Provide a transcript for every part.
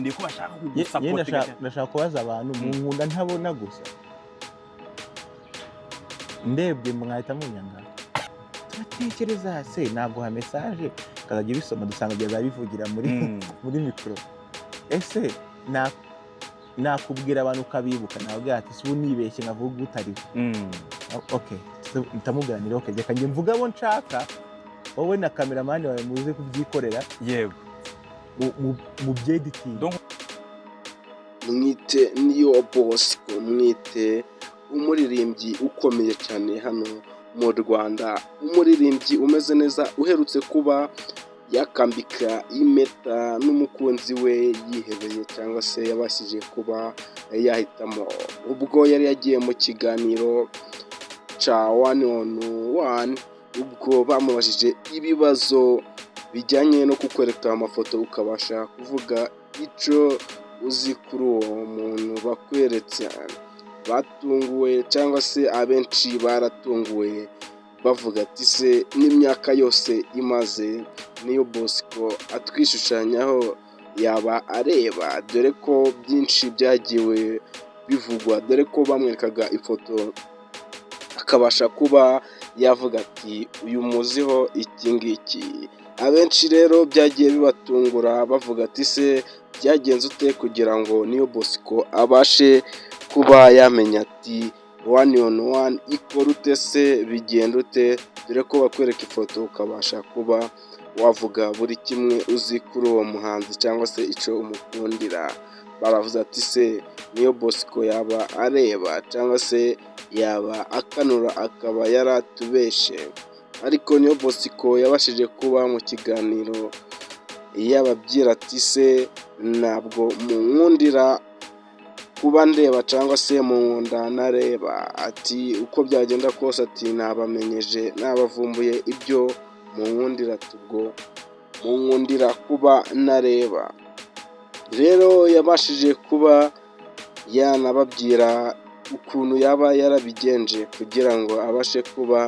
Bagukundiye ko bashaka kugusapotinga cyane. Ndashaka kubaza abantu mu nkunda ntabona gusa, ndebye mwahita munyanga. Turatekereza se naguha message ukazajya ubisoma, dusanga byazaba bivugira muri muri mikoro. Ese nakubwira abantu ukabibuka, nababwira ati: "Si ubu nibeshye nkavuga utariho?" Ok, ndamubwira nti: "Ok, reka njye mvuga abo nshaka, wowe na cameraman wawe muze kubyikorera mu byeditingi." Mwite Niyo Bosco, mwite umuririmbyi ukomeye cyane hano mu Rwanda, umuririmbyi umeze neza, uherutse kuba yakambika impeta n'umukunzi we yihebeye, cyangwa se yabashije kuba yahitamo, ubwo yari yagiye mu kiganiro cya One on One, ubwo bamubajije ibibazo bijyanye no kukwereka amafoto ukabasha kuvuga icyo uzi kuri uwo muntu bakweretse. Batunguwe, cyangwa se abenshi baratunguwe, bavuga ati: "Se n'imyaka yose imaze Niyo Bosco atwishushanyaho yaba areba?" Dore ko byinshi byagiwe bivugwa, dore ko bamwerekaga ifoto akabasha kuba yavuga ati: "Uyu muziho iki ngiki." Abenshi rero byagiye bibatungura, bavuga ati: "Se byagenze ute kugira ngo Niyo Bosco abashe kuba yamenya ati One on One ikora ute? Se bigenda ute?" Dore ko bakwereka ifoto ukabasha kuba wavuga buri kimwe uzi kuri uwo muhanzi cyangwa se icyo umukundira. Baravuze ati: "Se Niyo Bosco yaba areba, cyangwa se yaba akanura akaba yaratubeshe?" Ariko Niyo Bosco yabashije kuba mu kiganiro yababwira ati: "Se ntabwo munkundira kuba ndeba, cyangwa se munkunda ntareba?" Ati: "Uko byagenda kose," ati, "nabamenyeje, nabavumbuye ibyo munkundira." Ati: "Ubwo munkundira kuba ntareba." Rero yabashije kuba yanababwira ukuntu yaba yarabigenje kugira ngo abashe kuba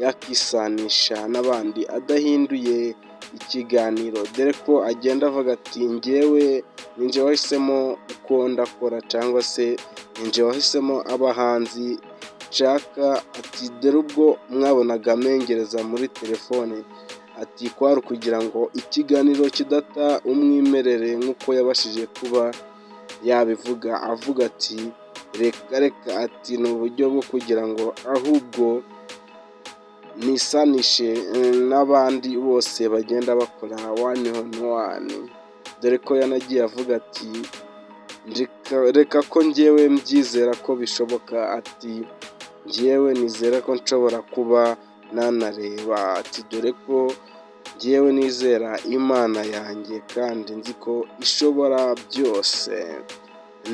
yakisanisha n'abandi adahinduye ikiganiro, dore ko agenda avuga ati: "Njyewe ninjye wahisemo uko ndakora, cyangwa se ninjye wahisemo abahanzi nshaka." Ati: "Dore ubwo mwabonaga amengereza muri telefone," ati, "kwari ukugira ngo ikiganiro kidata umwimerere," nk'uko yabashije kuba yabivuga, avuga ati: "Reka reka," ati: "Ni uburyo bwo kugira ngo ahubwo nisanishe n'abandi bose bagenda bakora One on One." Dore ko yanagiye avuga ati: "Reka ko njyewe mbyizera ko bishoboka," ati: "Njyewe nizera ko nshobora kuba nanareba," ati: "Dore ko njyewe nizera Imana yanjye kandi nzi ko ishobora byose."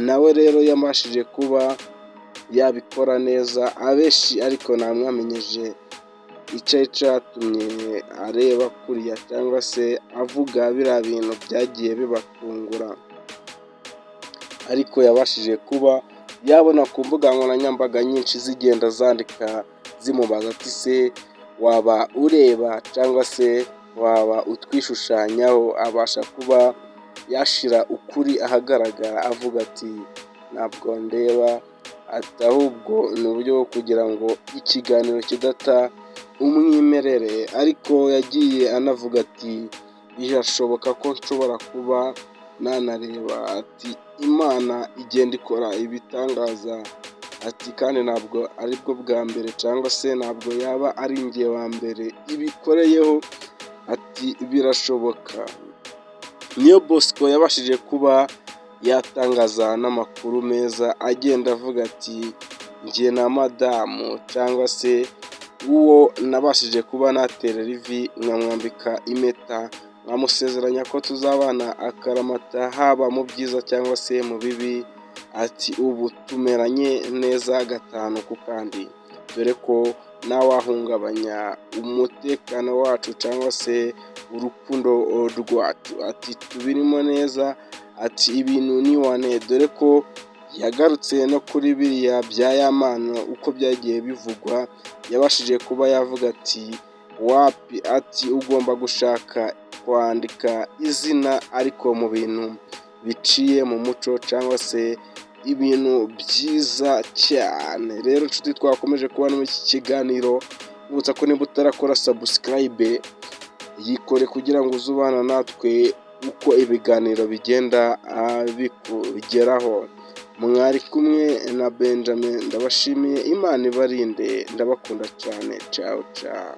Nawe rero yabashije kuba yabikora neza abenshi, ariko ntamwamenyeje icyari cyatumye areba kuriya cyangwa se avuga biriya bintu byagiye bibatungura. Ariko yabashije kuba yabona ku mbuga nkoranyambaga nyinshi zigenda zandika zimubaza ati: "Se waba ureba, cyangwa se waba utwishushanyaho?" Abasha kuba yashyira ukuri ahagaragara, avuga ati: "Ntabwo ndeba," ati: "Ahubwo ni uburyo bwo kugira ngo ikiganiro kidata umwimerere." Ariko yagiye anavuga ati: "Birashoboka ko nshobora kuba nanareba," ati: "Imana igenda ikora ibitangaza," ati: "Kandi ntabwo aribwo bwa mbere, cyangwa se ntabwo yaba ari njye wa mbere ibikoreyeho," ati: "Birashoboka." Niyo Bosco yabashije kuba yatangaza n'amakuru meza, agenda avuga ati: "Njye na madamu, cyangwa se uwo nabashije kuba naterera ivi nkamwambika impeta, nkamusezeranya ko tuzabana akaramata, haba mu byiza cyangwa se mu bibi," ati: "Ubu tumeranye neza gatanu ku kandi, dore ko ntawahungabanya umutekano wacu cyangwa se urukundo rwacu," ati: "Tubirimo neza," ati: "Ibintu ni wane." Dore ko yagarutse no kuri biriya bya Yampano uko byagiye bivugwa, yabashije kuba yavuga ati: "Wapi," ati: "Ugomba gushaka kwandika izina ariko mu bintu bidasanzwe." biciye mu muco cyangwa se ibintu byiza cyane. Rero inshuti twakomeje kubana muri iki kiganiro, mwibutsa ko niba utarakora subscribe, yikore kugira ngo uze ubana natwe uko ibiganiro bigenda bikugeraho. Mwari kumwe na Benjamin, ndabashimiye, Imana ibarinde, ndabakunda cyane. Ciao ciao.